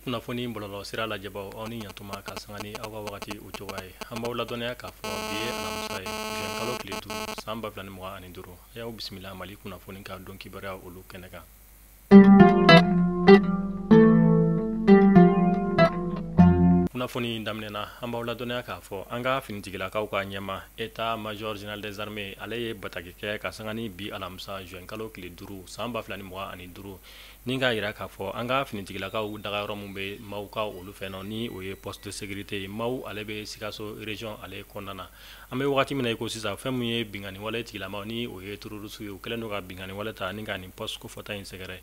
Kunnafoni bɔlɔlɔ sira lajɛbaw, aw ni ɲantuma ka sanga ni aw ka wagati o cogoya ye. An b'aw ladɔnniya k'a fɔ bi ye alamisa ye, juin kalo tile 5, san 2025. A y'aw bisimila Mali kunnafoni ka don kibaruya olu kɛnɛ kan. Kunnafoni daminɛna, an b'aw ladɔnniya k'a fɔ an ka finitigilakaw ka ɲɛma, état major général des armées, ale ye bataki kɛ ka sanga ni bi alamisa juin kalo tile 5, san 2025, ni k'a yira k'a fɔ an ka finitigilakaw dagayɔrɔ min bɛ Mawukaw olu fɛ nɔ, ni o ye poste de sécurité ye Mawu, ale bɛ Sikaso région ale kɔnɔna na. An bɛ wagati min na i ko sisan, fɛn min ye binkanni wale tigilamaw, ni o ye terroriste ye, u kɛlen don ka binkanni wale ta ni ka nin poste kofɔta in sɛgɛrɛ.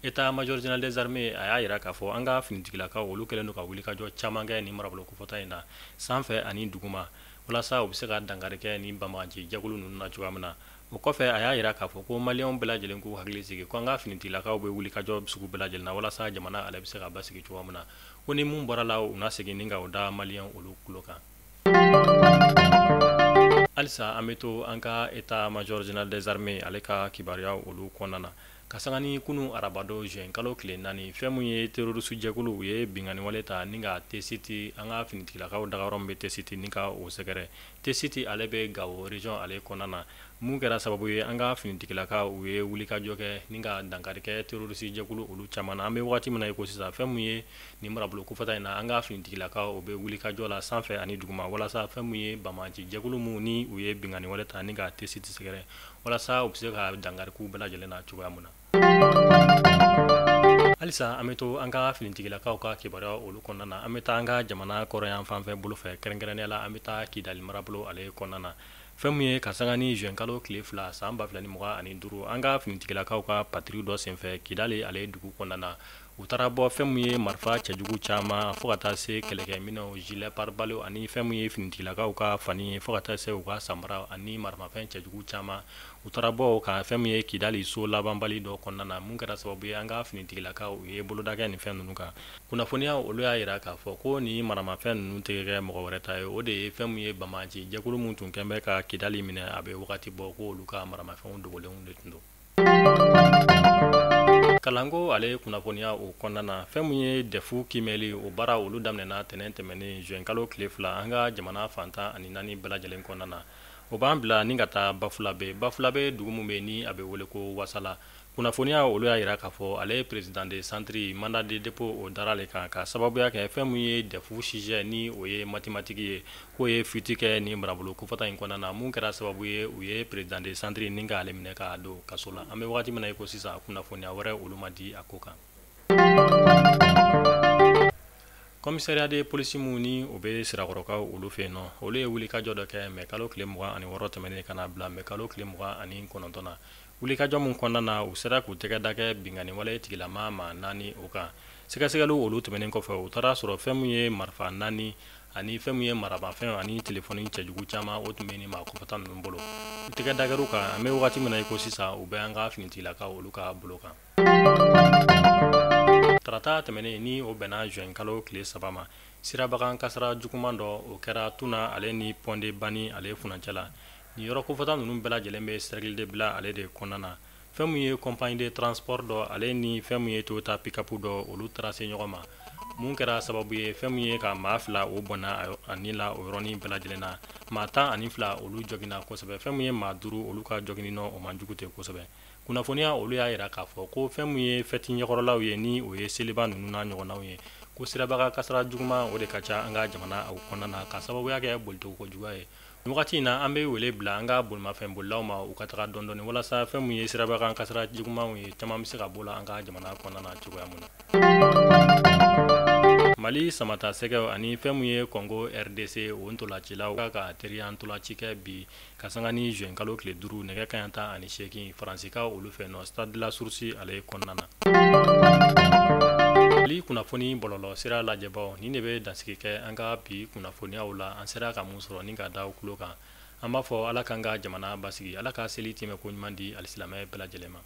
État major général des armées a y'a yira k'a fɔ an ka finitigilakaw olu kɛlen don ka wulikajɔ caman kɛ nin marabolo kofɔta in na, sanfɛ ani duguma, walasa u bɛ se ka dankari kɛ nin banbaganci jɛkulu ninnu na cogoya min na. O kɔfɛ, a y'a yira k'a fɔ ko maliyɛnw bɛɛ lajɛlen k'u hakili sigi ko an ka finitigilakaw bɛ wulikajɔ sugu bɛɛ lajɛlen na walasa jamana ale bɛ se ka basigi cogoya min na. Ko ni mun bɔra la, u na segin ni ka o da maliyɛn olu tulo kan. Halisa an bɛ to an ka état major général des armées ale ka kibaruya olu kɔnɔna na. Ka sanga ni kunu arabadon juin kalo tile 4, fɛn min ye terroriste jɛkulu, u ye binkanni wale ta ni ka Tesiti, an ka finitigilakaw dagayɔrɔ min bɛ Tesiti, ni ka o sɛgɛrɛ. Tesiti ale bɛ Gawo région ale kɔnɔna na. Mun kɛra sababu ye an ka finitigilakaw u ye wulikajɔ kɛ ni ka dankari kɛ terroriste jɛkulu olu caman na. An bɛ wagati min na i ko sisan, fɛn min ye nin marabolo kofɔta in na, an ka finitigilakaw u bɛ wulikajɔ la sanfɛ ani duguma walasa fɛn min ye banbaganci jɛkulu min ni u ye binkanni wale ta ni ka Tesiti sɛgɛrɛ, walasa u bɛ se ka dankari k'u bɛɛ lajɛlen na cogoya min na. Halisa an bɛ to an ka finitigilakaw ka kibaruya olu kɔnɔna na. An bɛ taa an ka jamana kɔrɔyan fanfɛ bolo fɛ, kɛrɛnkɛrɛnnenya la an bɛ taa Kidali marabolo ale kɔnɔna na. Fɛn min ye ka sanga ni juin kalo tile 2, san 2025, an ka finitigilakaw ka patrouille dɔ senfɛ Kidali ale dugu kɔnɔna na, u taara bɔ fɛn min ye marifa cɛjugu caman, fo ka taa se kɛlɛkɛminɛnw, gilet pare-balles, ani fɛn min ye finitigilakaw ka fani ye, fo ka taa se u ka samara ani maramafɛn cɛjugu caman. U taara bɔ ka fɛn min ye Kidali so labanbali dɔ kɔnɔna na, mun kɛra sababu ye an ka finitigilakaw u ye boloda kɛ nin fɛn ninnu kan. Kunnafoniya olu y'a yira k'a fɔ ko nin maramafɛn ninnu tɛ kɛ mɔgɔ wɛrɛ ta ye, o de ye fɛn min ye banbaganci jɛkulu min tun kɛn bɛ ka Kidali minɛ a bɛ wagati bɔ, ko olu ka maramafɛnw dogolenw de tun don. Kalanko ale kunnafoniya o kɔnɔna na, fɛn min ye DEF kiimɛli o baara olu daminɛna tɛnɛn tɛmɛnen juin kalo tile 2 an ka jamana fan 14 bɛɛ lajɛlen kɔnɔna na. O b'an bila ni ka taa Bafulabe. Bafulabe dugu min bɛ ni a bɛ wele ko Wasala. Kunnafoniya olu y'a yira k'a fɔ ale ye président de centre, mandat de dépôt o dara ale kan ka sababuya kɛ fɛn min ye DEF sujet, ni o ye mathématique ye, k'o ye fuite kɛ nin marabolo kofɔta in kɔnɔna na, mun kɛra sababu ye u ye président de centre ni k'ale minɛ k'a don kaso la. An bɛ wagati min na i ko sisan, kunnafoniya wɛrɛ olu ma di a ko kan. Commissariat de police mun ni o bɛ Sirakɔrɔkaw olu fɛ yen nɔ, olu ye wulikajɔ dɔ kɛ mɛ kalo tile 26 tɛmɛnen ka na bila mɛ kalo tile 29 na. Wulikajɔ mun kɔnɔna na, u sera k'u tɛgɛ da kɛ binkanni wale tigilama maa 4 o kan. Sɛgɛsɛgɛliw olu tɛmɛnen kɔfɛ, u taara sɔrɔ fɛn min ye marifa 4 ani fɛn min ye maramafɛn ani telefɔni cɛjugu caman, o tun bɛ nin maa kofɔta ninnu bolo. U tɛgɛ dakɛr'u kan. An bɛ wagati min na i ko sisan, u bɛ an ka finitigilakaw olu ka bolo kan. Tarata tɛmɛnen, ni o bɛnna juin kalo tile 3 ma, sirabakan kasara juguman dɔ o kɛra Tuna ale ni Pont de Bani ale furancɛ la. Nin yɔrɔ kofɔta ninnu bɛɛ lajɛlen bɛ cercle de Bila ale de kɔnɔna na. Fɛn min ye compagnie de transport dɔ ale ni fɛn min ye Toyota pick-up dɔ, olu taara se ɲɔgɔn ma, mun kɛra sababu ye fɛn min ye ka maa 2 o bɔnna a ni la o yɔrɔnin bɛɛ lajɛlen na. Maa 12 olu joginna kosɛbɛ. Fɛn min ye maa 5 olu ka jogini nɔ, o man jugu ten kosɛbɛ. Kunnafoniya olu y'a yira k'a fɔ ko fɛn min ye fɛti ɲɛkɔrɔlaw ye, ni o ye seliba ninnu n'a ɲɔgɔnnaw ye, ko sirabaga kasara juguman o de ka ca an ka jamana o kɔnɔna na ka sababuya kɛ bolitogo kojuguya ye. Nin wagati in na, an bɛ wele bila an ka bolimafɛn bolilaw ma, u ka taga dɔɔni dɔɔni walasa fɛn min ye sirabaga kasara jugumanw ye, caman bɛ se ka bɔ la an ka jamana kɔnɔna na cogoya min na. Mali samata sɛgɛw ani fɛn min ye Congo RDC o ntolacilaw ka teriya ntolaci kɛ bi ka sanga ni juin kalo tile 5, nɛgɛ kanɲɛ 18, Faransikaw olu fɛ nɔ, stade de la Source ale kɔnɔna na. Mali kunnafoni bɔlɔlɔ sira lajɛbaw, nin de bɛ dansigi kɛ an ka bi kunnafoniyaw la. An sera ka mun sɔrɔ ni ka da aw tulo kan, an b'a fɔ Ala k'an ka jamana basigi, Ala ka seli tɛmɛ ko ɲuman di alisilamɛ bɛɛ lajɛlen ma.